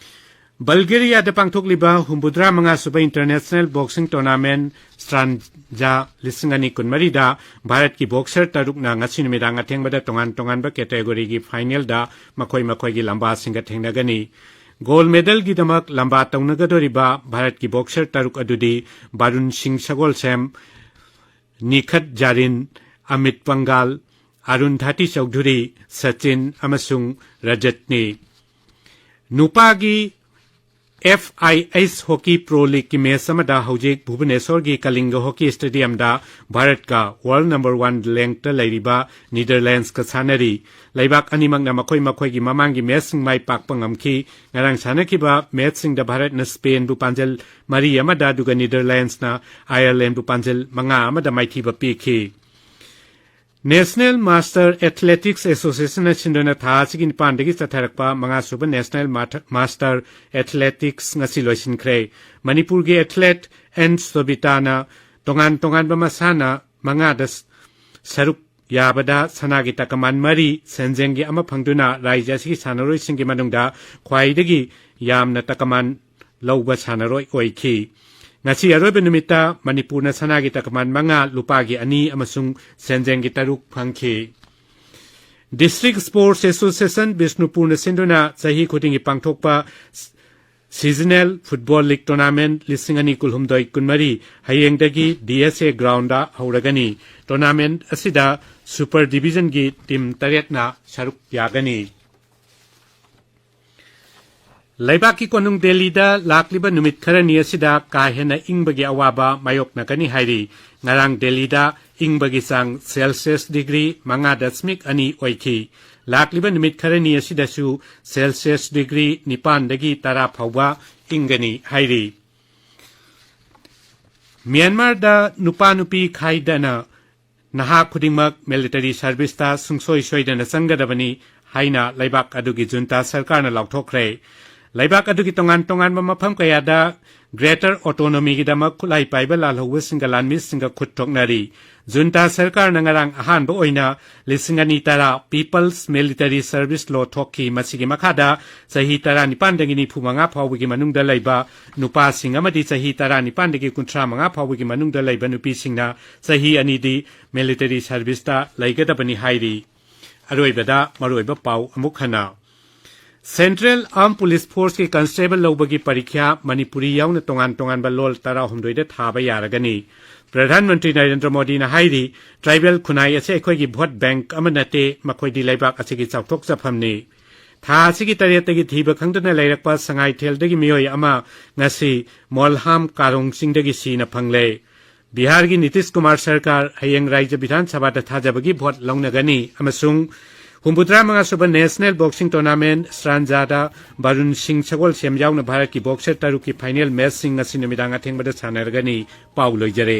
ꯕꯜꯒꯦꯔꯤꯌꯥꯗ ꯄꯥꯡꯊꯣꯛꯂꯤꯕ ꯍꯨꯝꯐꯨꯇꯔꯥ ꯃꯉꯥ ꯁꯨꯕ ꯏꯟꯇꯔꯅꯦꯁꯅꯦꯜ ꯕꯣꯛꯁꯤꯡ ꯇꯣꯔꯅꯥꯃꯦꯟꯠ ꯁ꯭ꯇ꯭ꯔꯥꯟꯖꯥ ꯂꯤꯁꯤꯡ ꯑꯅꯤ ꯀꯨꯟꯃꯔꯤꯗ ꯚꯥꯔꯠꯀꯤ ꯕꯣꯛꯁꯔ ꯇꯔꯨꯛꯅ ꯉꯁꯤ ꯅꯨꯃꯤꯗꯥꯡ ꯑꯊꯦꯡꯕꯗ ꯇꯣꯉꯥꯟ ꯇꯣꯉꯥꯟꯕ ꯀꯦꯇꯦꯒꯣꯔꯤꯒꯤ ꯐꯥꯏꯅꯦꯜꯗ ꯃꯈꯣꯏ ꯃꯈꯣꯏꯒꯤ ꯂꯝꯕꯥꯁꯤꯡꯒ ꯊꯦꯡꯅꯒꯅꯤ꯫ ꯒꯣꯜꯗ ꯃꯦꯗꯜꯒꯤꯗꯃꯛ ꯂꯝꯕꯥ ꯇꯧꯅꯒꯗꯧꯔꯤꯕ ꯚꯥꯔꯠꯀꯤ ꯕꯣꯛꯁꯔ ꯇꯔꯨꯛ ꯑꯗꯨꯗꯤ ꯕꯥꯔꯨꯟ ꯁꯤꯡ ꯁꯒꯣꯜꯁꯦꯝ, ꯅꯤꯈꯠ ꯖꯥꯔꯤꯟ, ꯑꯃꯤꯠ ꯄꯪꯒꯥꯜ, ꯑꯔꯨꯟꯙꯇꯤ ꯆꯧꯙꯨꯔꯤ, ꯁꯆꯤꯟ ꯑꯃꯁꯨꯡ ꯔꯖꯠꯅꯤ꯫ ꯅꯨꯄꯥꯒꯤ ꯑꯦꯐ ꯑꯥꯏ ꯑꯩꯆ ꯍꯣꯀꯤ ꯄ꯭ꯔꯣ ꯂꯤꯒꯀꯤ ꯃꯦꯆ ꯑꯃꯗ ꯍꯧꯖꯤꯛ ꯚꯨꯕꯅꯦꯁꯣꯔꯒꯤ ꯀꯂꯤꯡꯒ ꯍꯣꯀꯤ ꯁ꯭ꯇꯦꯗꯤꯌꯝꯗ ꯚꯥꯔꯠꯀ ꯋꯥꯔꯜ ꯅꯝꯕꯔ ꯋꯥꯟ ꯔꯦꯡꯛꯇ ꯂꯩꯔꯤꯕ ꯅꯤꯗꯔꯂꯦꯟꯁꯀ ꯁꯥꯟꯅꯔꯤ꯫ ꯂꯩꯕꯥꯛ ꯑꯅꯤꯃꯛꯅ ꯃꯈꯣꯏ ꯃꯈꯣꯏꯒꯤ ꯃꯃꯥꯡꯒꯤ ꯃꯦꯆꯁꯤꯡ ꯃꯥꯏ ꯄꯥꯛꯄ ꯉꯝꯈꯤ꯫ ꯉꯔꯥꯡ ꯁꯥꯟꯅꯈꯤꯕ ꯃꯦꯆꯁꯤꯡꯗ ꯚꯥꯔꯠꯅ ꯁ꯭ꯄꯦꯟꯕꯨ ꯄꯥꯟꯖꯜ ꯃꯔꯤ ꯑꯃꯗ, ꯑꯗꯨꯒ ꯅꯤꯗꯔꯂꯦꯟꯁꯅ ꯑꯥꯌꯔꯂꯦꯟꯕꯨ ꯄꯥꯟꯖꯜ ꯃꯉꯥ ꯑꯃꯗ ꯃꯥꯏꯊꯤꯕ ꯄꯤꯈꯤ꯫ ꯅꯦꯁꯅꯦꯜ ꯃꯥꯁꯇꯔ ꯑꯦꯊꯂꯦꯇꯤꯛꯁ ꯑꯦꯁꯣꯁꯤꯌꯦꯁꯟꯅ ꯁꯤꯟꯗꯨꯅ ꯊꯥ ꯑꯁꯤꯒꯤ ꯅꯤꯄꯥꯟꯗꯒꯤ ꯆꯠꯊꯔꯛꯄ ꯃꯉꯥꯁꯨꯕ ꯅꯦꯁꯅꯦꯜ ꯃꯥꯊ-, ꯃꯥꯁꯇꯔ ꯑꯦꯊꯂꯦꯇꯤꯛꯁ ꯉꯁꯤ ꯂꯣꯏꯁꯤꯟꯈ꯭ꯔꯦ꯫ ꯃꯅꯤꯄꯨꯔꯒꯤ ꯑꯦꯊꯂꯦꯠ ꯑꯦꯟ ꯁꯣꯕꯤꯇꯥꯅ ꯇꯣꯉꯥꯟ ꯇꯣꯉꯥꯟꯕ ꯃꯁꯥꯟꯅ ꯃꯉꯥꯗ ꯁ-, ꯁꯔꯨꯛ ꯌꯥꯕꯗ ꯁꯅꯥꯒꯤ ꯇꯀꯃꯥꯟ ꯃꯔꯤ, ꯁꯦꯟꯖꯦꯡꯒꯤ ꯑꯃ ꯐꯪꯗꯨꯅ ꯔꯥꯖ꯭ꯌ ꯑꯁꯤꯒꯤ ꯁꯥꯟꯅꯔꯣꯏꯁꯤꯡꯒꯤ ꯃꯅꯨꯡꯗ ꯈ꯭ꯋꯥꯏꯗꯒꯤ ꯌꯥꯝꯅ ꯇꯀꯃꯥꯟ ꯂꯧꯕ ꯁꯥꯟꯅꯔꯣꯏ ꯑꯣꯏꯈꯤ꯫ ꯉꯁꯤ ꯑꯔꯣꯏꯕ ꯅꯨꯃꯤꯠꯇ ꯃꯅꯤꯄꯨꯔꯅ ꯁꯅꯥꯒꯤ ꯇꯀꯃꯥꯟ ꯃꯉꯥ, ꯂꯨꯄꯥꯒꯤ ꯑꯅꯤ ꯑꯃꯁꯨꯡ ꯁꯦꯟꯖꯦꯡꯒꯤ ꯇꯔꯨꯛ ꯐꯪꯈꯤ꯫ ꯗꯤꯁꯇ꯭ꯔꯤꯛ ꯁ꯭ꯄꯣꯔꯠꯁ ꯑꯦꯁꯣꯁꯤꯌꯦꯁꯟ ꯕꯤꯁꯅꯨꯄꯨꯔꯅ ꯁꯤꯟꯗꯨꯅ ꯆꯍꯤ ꯈꯨꯗꯤꯡꯒꯤ ꯄꯥꯡꯊꯣꯛꯄ ꯁꯤꯖꯅꯦꯜ ꯐꯨꯠꯕꯣꯜ ꯂꯤꯒ ꯇꯣꯔꯅꯥꯃꯦꯟꯠ ꯂꯤꯁꯤꯡ ꯑꯅꯤ ꯀꯨꯟꯍꯨꯝꯗꯣꯏ ꯀꯨꯟꯃꯔꯤ ꯍꯌꯦꯡꯗꯒꯤ ꯗꯤ ꯑꯦꯁ ꯑꯦ ꯒ꯭ꯔꯥꯎꯟꯗ ꯍꯧꯔꯒꯅꯤ꯫ ꯇꯣꯔꯅꯥꯃꯦꯟꯠ ꯑꯁꯤꯗ ꯁꯨꯄꯔ ꯗꯤꯕꯤꯖꯟꯒꯤ ꯇꯤꯝ ꯇꯔꯦꯠꯅ ꯁꯔꯨꯛ ꯌꯥꯒꯅꯤ꯫ ꯂꯩꯕꯥꯛꯀꯤ ꯀꯣꯅꯨꯡ ꯗꯦꯜꯂꯤꯗ ꯂꯥꯛꯂꯤꯕ ꯅꯨꯃꯤꯠ ꯈꯔꯅꯤ ꯑꯁꯤꯗ ꯀꯥ ꯍꯦꯟꯅ ꯏꯪꯕꯒꯤ ꯑꯋꯥꯕ ꯃꯥꯌꯣꯛꯅꯒꯅꯤ ꯍꯥꯏꯔꯤ꯫ ꯉꯔꯥꯡ ꯗꯦꯜꯂꯤꯗ ꯏꯪꯕꯒꯤ ꯆꯥꯡ ꯁꯦꯜꯁꯤꯌꯁ ꯗꯤꯒ꯭ꯔꯤ ꯃꯉꯥ ꯗꯁꯃꯤꯛ ꯑꯅꯤ ꯑꯣꯏꯈꯤ꯫ ꯂꯥꯛꯂꯤꯕ ꯅꯨꯃꯤꯠ ꯈꯔꯅꯤ ꯑꯁꯤꯗꯁꯨ ꯁꯦꯜꯁꯤꯌꯁ ꯗꯤꯒ꯭ꯔꯤ ꯅꯤꯄꯥꯟꯗꯒꯤ ꯇꯔꯥ ꯐꯥꯎꯕ ꯏꯪꯒꯅꯤ ꯍꯥꯏꯔꯤ꯫ ꯃ꯭ꯌꯥꯟꯃꯥꯔꯗ ꯅꯨꯄꯥ ꯅꯨꯄꯤ ꯈꯥꯏꯗꯅ ꯅꯍꯥ ꯈꯨꯗꯤꯡꯃꯛ ꯃꯤꯂꯤꯇꯔꯤ ꯁꯔꯚꯤꯁꯇ ꯁꯨꯡꯁꯣꯏ ꯁꯣꯏꯗꯅ ꯆꯪꯒꯗꯕꯅꯤ ꯍꯥꯏꯅ ꯂꯩꯕꯥꯛ ꯑꯗꯨꯒꯤ ꯖꯨꯟꯇꯥ ꯁꯔꯀꯥꯔꯅ ꯂꯥꯎꯊꯣꯛꯈ꯭ꯔꯦ꯫ ꯂꯩꯕꯥꯛ ꯑꯗꯨꯒꯤ ꯇꯣꯉꯥꯟ ꯇꯣꯉꯥꯟꯕ ꯃꯐꯝ ꯀꯌꯥꯗ ꯒ꯭ꯔꯦꯇꯔ ꯑꯣꯇꯣꯅꯣꯃꯤꯒꯤꯗꯃꯛ ꯈꯨꯠꯂꯥꯏ ꯄꯥꯏꯕ ꯂꯥꯜꯍꯧꯕꯁꯤꯡꯒ ꯂꯥꯟꯃꯤꯁꯤꯡꯒ ꯈꯨꯠ ꯊꯣꯛꯅꯔꯤ꯫ ꯖꯨꯟꯇꯥ ꯁꯔꯀꯥꯔꯅ ꯉꯔꯥꯡ ꯑꯍꯥꯟꯕ ꯑꯣꯏꯅ ꯂꯤꯁꯤꯡ ꯑꯅꯤ ꯇꯔꯥ People's Military Service Law ꯊꯣꯛꯈꯤ꯫ ꯃꯁꯤꯒꯤ ꯃꯈꯥꯗ ꯆꯍꯤ ꯇꯔꯥꯅꯤꯄꯥꯟꯗꯒꯤ ꯅꯤꯐꯨ ꯃꯉꯥ ꯐꯥꯎꯕꯒꯤ ꯃꯅꯨꯡꯗ ꯂꯩꯕ ꯅꯨꯄꯥꯁꯤꯡ ꯑꯃꯗꯤ ꯆꯍꯤ ꯇꯔꯥꯅꯤꯄꯥꯟꯗꯒꯤ ꯀꯨꯟꯊ꯭ꯔꯥ ꯃꯉꯥ ꯐꯥꯎꯕꯒꯤ ꯃꯅꯨꯡꯗ ꯂꯩꯕ ꯅꯨꯄꯤꯁꯤꯡꯅ ꯆꯍꯤ ꯑꯅꯤꯗꯤ ꯃꯤꯂꯤꯇꯔꯤ ꯁꯔꯚꯤꯁꯇ ꯂꯩꯒꯗꯕꯅꯤ ꯍꯥꯏꯔꯤ꯫ ꯑꯔꯣꯏꯕꯗ ꯃꯔꯨꯑꯣꯏꯕ ꯄꯥꯎ ꯑꯃꯨꯛ ꯍꯟꯅ꯫ ꯁꯦꯟꯇ꯭ꯔꯦꯜ ꯑꯥꯔꯝ ꯄꯨꯂꯤꯁ ꯐꯣꯔꯁꯀꯤ ꯀꯟꯁꯇꯦꯕꯜ ꯂꯧꯕꯒꯤ ꯄꯔꯤꯈ꯭ꯌꯥ ꯃꯅꯤꯄꯨꯔꯤ ꯌꯥꯎꯅ ꯇꯣꯉꯥꯟ ꯇꯣꯉꯥꯟꯕ ꯂꯣꯜ ꯇꯔꯥꯍꯨꯝꯗꯣꯏꯗ ꯊꯥꯕ ꯌꯥꯔꯒꯅꯤ꯫ ꯄ꯭ꯔꯙꯥꯟ ꯃꯟꯇ꯭ꯔꯤ ꯅꯔꯦꯟꯗ꯭ꯔ ꯃꯣꯗꯤꯅ ꯍꯥꯏꯔꯤ, ꯇ꯭ꯔꯥꯏꯕꯦꯜ ꯈꯨꯟꯅꯥꯏ ꯑꯁꯤ ꯑꯩꯈꯣꯏꯒꯤ ꯚꯣꯠ ꯕꯦꯡꯛ ꯑꯃ ꯅꯠꯇꯦ, ꯃꯈꯣꯏꯗꯤ ꯂꯩꯕꯥꯛ ꯑꯁꯤꯒꯤ ꯆꯥꯎꯊꯣꯛꯆꯐꯝꯅꯤ꯫ ꯊꯥ ꯑꯁꯤꯒꯤ ꯇꯔꯦꯠꯇꯒꯤ ꯊꯤꯕ ꯈꯪꯗꯅ ꯂꯩꯔꯛꯄ ꯁꯉꯥꯏꯊꯦꯜꯗꯒꯤ ꯃꯤꯑꯣꯏ ꯑꯃ ꯉꯁꯤ ꯃꯣꯜꯍꯥꯝ ꯀꯥꯔꯣꯡ ꯆꯤꯡꯗꯒꯤ ꯁꯤꯅ ꯐꯪꯂꯦ꯫ ꯕꯤꯍꯥꯔꯒꯤ ꯅꯤꯇꯤꯁ ꯀꯨꯃꯥꯔ ꯁꯔꯀꯥꯔ ꯍꯌꯦꯡ ꯔꯥꯖ꯭ꯌ ꯕꯤꯙꯥꯟ ꯁꯚꯥꯗ ꯊꯥꯖꯕꯒꯤ ꯚꯣꯠ ꯂꯧꯅꯒꯅꯤ ꯑꯃꯁꯨꯡ ꯍꯨꯝꯐꯨꯇꯔꯥ ꯃꯉꯥ ꯁꯨꯕ ꯅꯦꯁꯅꯦꯜ ꯕꯣꯛꯁꯤꯡ ꯇꯣꯔꯅꯥꯃꯦꯟꯠ ꯁ꯭ꯔꯥꯟꯖꯥꯗ ꯕꯔꯨꯟ ꯁꯤꯡ ꯁꯒꯣꯜꯁꯦꯝ ꯌꯥꯎꯅ ꯚꯥꯔꯠꯀꯤ ꯕꯣꯛꯁꯔ ꯇꯔꯨꯛꯀꯤ ꯐꯥꯏꯅꯦꯜ ꯃꯦꯆꯁꯤꯡ ꯉꯁꯤ ꯅꯨꯃꯤꯗꯥꯡ ꯑꯊꯦꯡꯕꯗ ꯁꯥꯟꯅꯔꯒꯅꯤ꯫ ꯄꯥꯎ ꯂꯣꯏꯖꯔꯦ꯫